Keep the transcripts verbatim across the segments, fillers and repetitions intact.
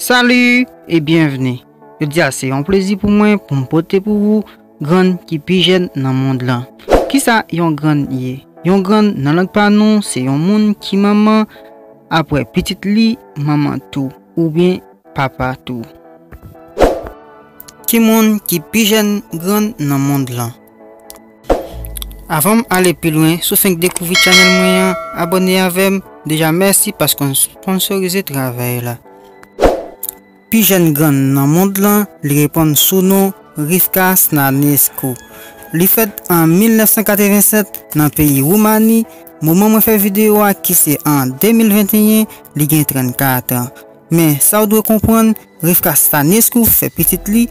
Salut et bienvenue. Jodi a se yon plezi pou mwen pou m pote pou ou grann ki pi jèn nan mond lan. Kisa yon grann ye? Yon grann nan lang pa nou se yon moun ki manman, apre pitit li, manman tou, oubyen papa tou. Ki moun ki pi jèn grann nan mond lan? Avan m ale pi lwen, si w fenk dekouvri channel mwen an, abòne avè m. Deja mèsi paske w sponsorize travay la. Pi jèn grann nan mond lan, li reponn sou non Rivka Stanescu. Li fèt an mil nèf san katreven sèt nan peyi Woumani. Moman mwen fè videyo a ki se an de mil venteyen, li gen trannkat an. Men sa w dwe konprann, Rivka Stanescu fè pitit li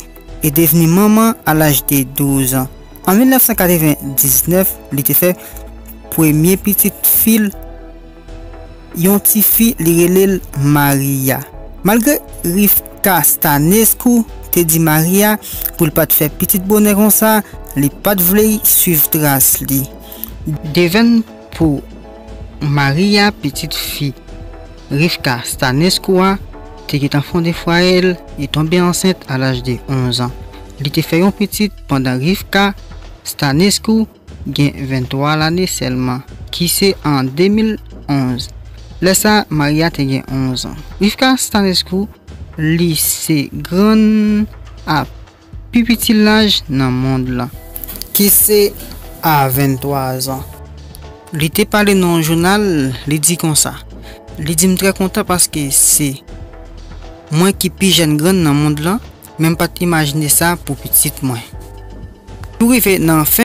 e devni manman a laj de douz an. An mil nèf san katreven diznèf, li te fè premye pitit fi l, yon tifi, li rele l Maria. Malgre Rivka Stanescu te di Maria pou l pa t fè pitit bonè konsa, li pa t vle suiv tras li. Devèn pou Maria, pitit fi Rivka Stanescu a, te gentan fonde fwaye l e tonbe ansent a laj de onz an. Li te fè yon pitit pandan Rivka Stanescu gen venntwa lane sèlman, ki se an de mil onz. Lè sa, Maria te gen onz an. Rivka Stanescu, li se grann a pi piti laj nan mond lan, ki se a venntwa zan. Li te pale nan yon jounal, li di konsa, li di, "M trè kontan paske se mwen ki pi jèn grann nan mond lan, men m pa t imajine sa pou pitit mwen." Nou rive nan fen